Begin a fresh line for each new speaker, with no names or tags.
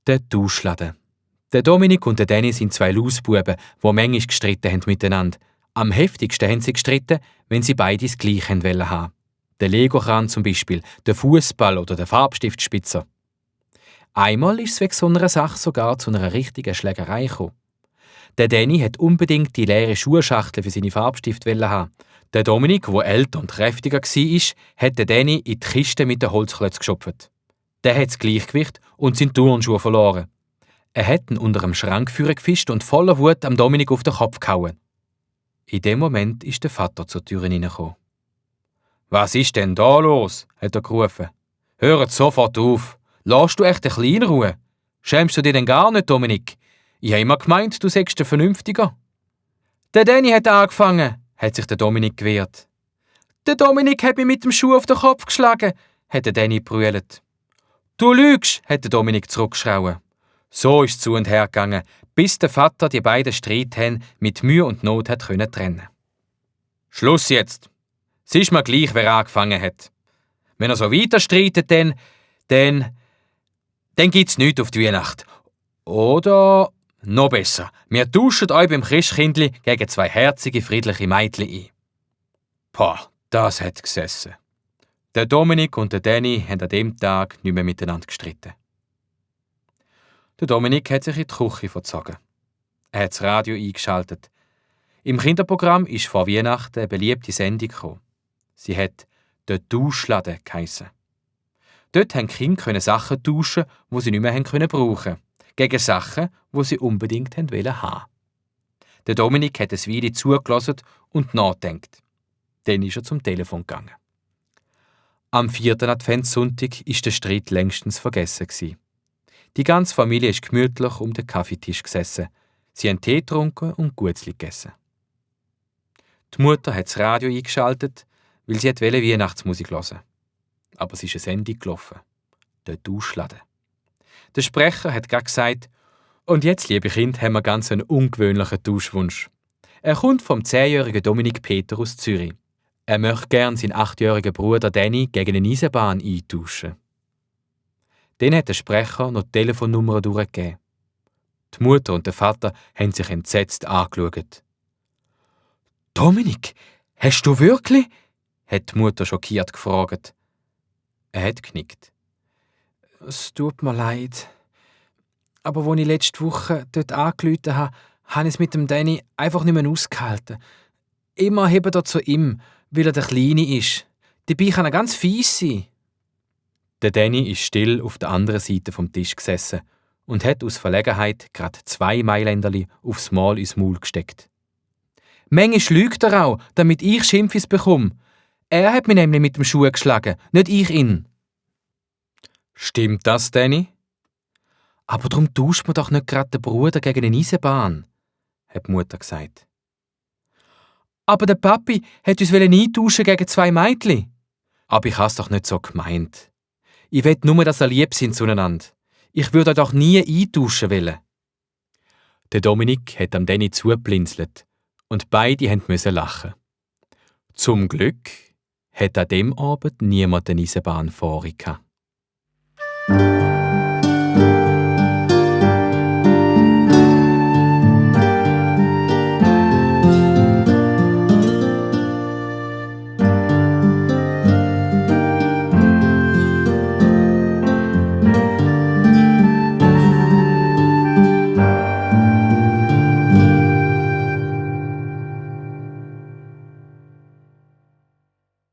Der Tauschladen. Der Dominik und der Danny sind zwei Lausbuben, die manchmal gestritten haben miteinander. Am heftigsten haben sie gestritten, wenn sie beide das Gleiche haben haben. Der Lego-Kran zum Beispiel, der Fußball oder der Farbstiftspitzer. Einmal ist es wegen so einer Sache sogar zu einer richtigen Schlägerei gekommen. Der Danny hat unbedingt die leere Schuhschachtel für seine Farbstifte haben. Der Dominik, der älter und kräftiger war, hat den Danny in die Kiste mit den Holzklötzen geschopft. Der hat das Gleichgewicht und seine Turnschuhe verloren. Er hat ihn unter dem Schrank gefischt und voller Wut am Dominik auf den Kopf gehauen. In dem Moment ist der Vater zur Tür hineingekommen. «Was ist denn da los?» hat er gerufen. «Hört sofort auf! Lass du echt ein bisschen in Ruhe? Schämst du dich denn gar nicht, Dominik? Ich habe immer gemeint, du seist der Vernünftiger.» «Der Danny hat angefangen», hat sich der Dominik gewehrt. «Der Dominik hat mich mit dem Schuh auf den Kopf geschlagen», hat der Danny brüllt. «Du lügst», hat der Dominik zurückgeschrauen. So ist es zu und her gegangen, bis der Vater die beiden Streithähne mit Mühe und Not hat trennen. «Schluss jetzt! Es ist mir gleich, wer angefangen hat. Wenn er so weiter streitet, dann gibt's nichts auf die Weihnacht. Oder, noch besser, wir tauschen euch beim Christkindli gegen zwei herzige, friedliche Mädchen ein.» Pah, das hat gesessen. Der Dominik und der Danny haben an dem Tag nicht mehr miteinander gestritten. Der Dominik hat sich in die Küche verzogen. Er hat das Radio eingeschaltet. Im Kinderprogramm ist vor Weihnachten eine beliebte Sendung gekommen. Sie hat «Der Tauschladen» geheissen. Dort konnten die Kinder Sachen tauschen, die sie nicht mehr brauchen konnten, gegen Sachen, die sie unbedingt haben. Der Dominik hat ein Weile zugelassen und nachgedacht. Dann ist er zum Telefon gegangen. Am 4. Adventssonntag war der Streit längstens vergessen. Die ganze Familie ist gemütlich um den Kaffeetisch gesessen. Sie haben Tee getrunken und Gutzli gegessen. Die Mutter hat das Radio eingeschaltet, weil sie Weihnachtsmusik hören wollte. Aber es ist eine Sendung gelaufen. Der Tauschladen. Der Sprecher hat gerade gesagt, «Und jetzt, liebe Kinder, haben wir ganz einen ungewöhnlichen Tauschwunsch. Er kommt vom 10-jährigen Dominik Peter aus Zürich. Er möchte gern seinen 8-jährigen Bruder Danny gegen eine Eisenbahn eintauschen.» Dann hat der Sprecher noch die Telefonnummer durchgegeben. Die Mutter und der Vater haben sich entsetzt angeschaut. «Dominik, hast du wirklich?» hat die Mutter schockiert gefragt. Er hat genickt. «Es tut mir leid. Aber als ich letzte Woche dort angerufen habe, habe ich es mit dem Danny einfach nicht mehr ausgehalten. Immer hebt er zu ihm, weil er der Kleine ist. Dabei kann er ganz fies sein.» Der Danny ist still auf der anderen Seite vom Tisch gesessen und hat aus Verlegenheit gerade 2 Mailänderli aufs Mal ins Maul gesteckt. «Manchmal lügt er auch, damit ich Schimpfis bekomme. Er hat mich nämlich mit dem Schuh geschlagen, nicht ich ihn.» «Stimmt das, Danny?» «Aber darum tauscht man doch nicht gerade den Bruder gegen eine Eisenbahn», hat die Mutter gesagt. «Aber der Papi hat uns eintauschen gegen 2 Mädchen.» «Aber ich has doch nicht so gemeint. Ich will nur, dass ihr lieb sind zueinander. Ich würde euch doch nie eintauschen wollen.» Der Dominik hat am Danny zugeblinzelt und beide mussten lachen. Zum Glück hat an dem Abend niemand eine Eisenbahn vor sich gehabt.